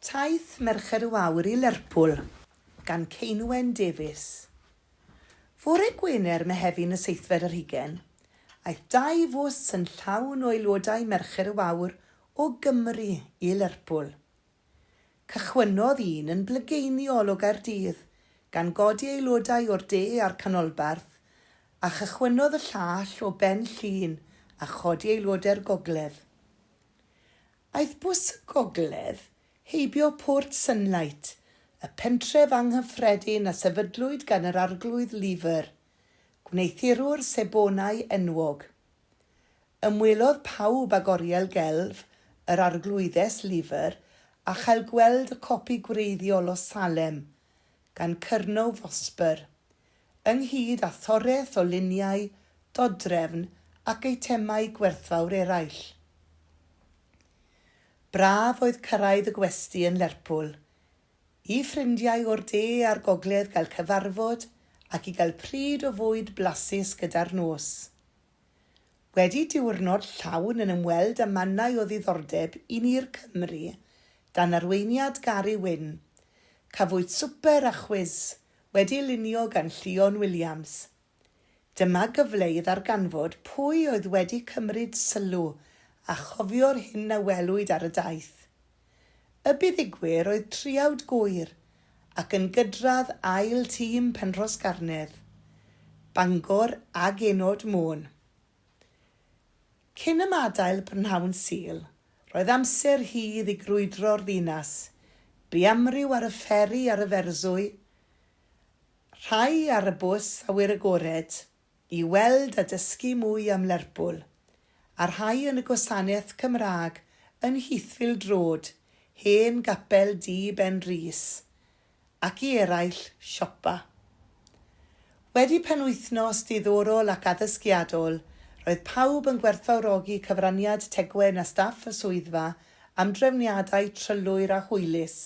Taith Merched y Wawr i Lerpwl gan Ceinwen Davies. Fore Gwener, Mehefin y seithfed ar hugain, aeth dau fws yn llawn o aelodau Merched y Wawr o Gymru i Lerpwl. Cychwynnodd un yn blygeiniol o Gaerdydd, gan godi aelodau o'r de a'r canolbarth, a chychwynnodd y llall o Ben Llŷn a chodi aelodau'r gogledd. Aeth bws y gogledd heibio Port Sunlight, y pentref anghyffredin a sefydlwyd gan yr Arglwydd Lever, gwneuthurwr sebonau enwog. Ymwelodd pawb ag oriel gelf yr Arglwyddes Lever a chael gweld y copi gwreiddiol o Salem gan Curnow Vosper, ynghyd â thoreth o luniau, dodrefn ac eitemau gwerthfawr eraill. Braf oedd cyrraedd y gwesty yn Lerpwl, i ffrindiau o'r de a'r gogledd gael cyfarfod ac i gael pryd o fwyd blasus gyda'r nos. Wedi diwrnod llawn yn ymweld â mannau o ddiddordeb i ni'r Cymry, dan arweiniad Gari Wyn, cafwyd swper a chwis wedi ei lunio gan Llion Williams. Dyma gyfle i ddarganfod pwy oedd wedi cymryd sylw a chofio'r hyn a welwyd ar y daith. Y buddugwyr oedd triawd Gŵyr ac yn gydradd ail tîm Penrhosgarnedd, Bangor a Genod Môn. Cyn ymadael prynhawn Sul, roedd amser rhydd i grwydro'r ddinas. Bu amryw ar y fferi ar y Ferswy, rhai ar y bws awyr agored, i weld a dysgu mwy am Lerpwl, a rhai yn y gwasanaeth Cymraeg yn Heathfield Road, hen gapel du Ben Rees, ac i eraill, siopa. Wedi penwythnos diddorol ac addysgiadol, roedd pawb yn gwerthfawrogi cyfraniad Tegwen a staff y swyddfa am drefniadau trylwyr a hwylus,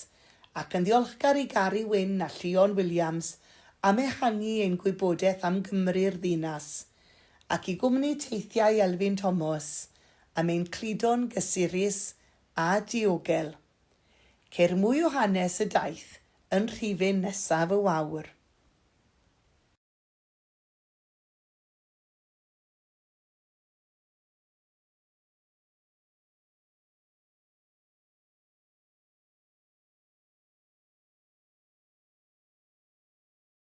ac yn ddiolchgar i Gari Wyn a Llion Williams am ehangu ein gwybodaeth am Gymru'r ddinas, ac i gwmni Teithiau Elfyn Tomos am ein cludo'n gysurus a diogel. Ceir mwy o hanes y daith yn rhifyn nesaf Y Wawr.